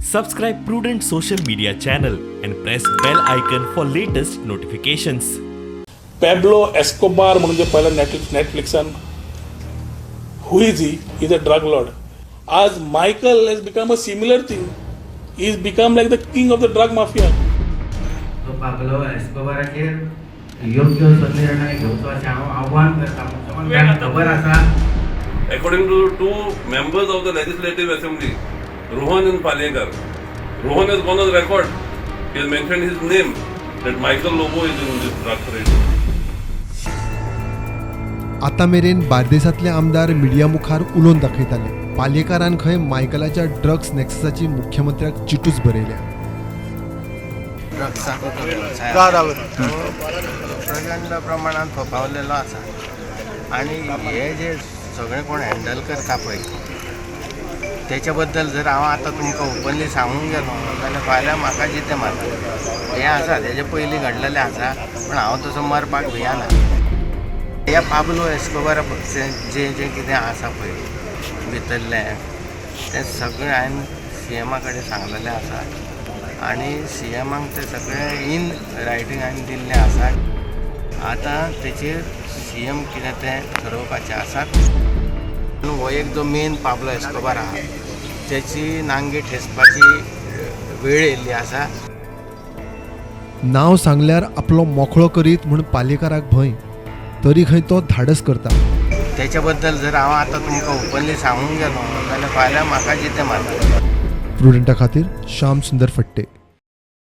Subscribe Prudent social media channel and press bell icon for latest notifications. Pablo Escobar म्हणून जे पयलें नेटफ्लिक्सान, who is he? Is a drug lord. आज Michael has become a similar thing. He is become like the king of the drug mafia. तो Pablo एस्कोबाराचेर योग्य असो निर्णय घेवचो अशें हांव आव्हान करता. मुख्यमंत्र्यांक खबर आसा. According to two members of the Legislative Assembly, Rohan and Palyekar. Rohan has gone on record. He has mentioned his name that Michael Lobo is in this drug trade. आतां मेरेन बार्देसांतले आमदार मिडिया मुखार उलोवन दाखयताले. पालयेकारान खंय मायकलाच्या ड्रग्स नॅक्ससाची मुख्यमंत्र्याक चिटूच बरयल्या. ड्रग्साचो जो वेवसाय आसा तो प्रचंड प्रमाणात फोफावलेलो आसा आनी हे जे सगळे कोण हँडल करता पळय, तेच्या बद्दल जर हांव आतां तुमकां ओपनली सांगूंक गेलो जाल्यार फाल्यां म्हाका जितें मारता. हें आसा, तेजे पयलीं घडलेलें आसा, पूण हांव तसो मरपाक भियेना. ह्या पाबलो एस्कोबारा जें जें कितें आसा पळय भितरलें, तें सगळें हांवें सी एमा कडेन सांगलेलें आसा आनी सी एमाक तें सगळें इन रायटींग हांवें दिल्लें आसा. आतां तेचेर सी एम कितें तें थरोवपाचें आसा. हो एक जो मेन पाबलो एस्कोबार आहा, तेची नांगी ठेसपाची वेळ येयल्ली आसा. नांव सांगल्यार आपलो मोकळो करीत म्हूण पालयेकाराक भंय, तरी खंय तो धाडस करता. तेच्या बद्दल जर हांव आतां तुमकां ओपनली सांगूंक गेलो जाल्यार फाल्यां म्हाका जितें मारता. प्रुडंटा खातीर श्याम सुंदर फट्टे.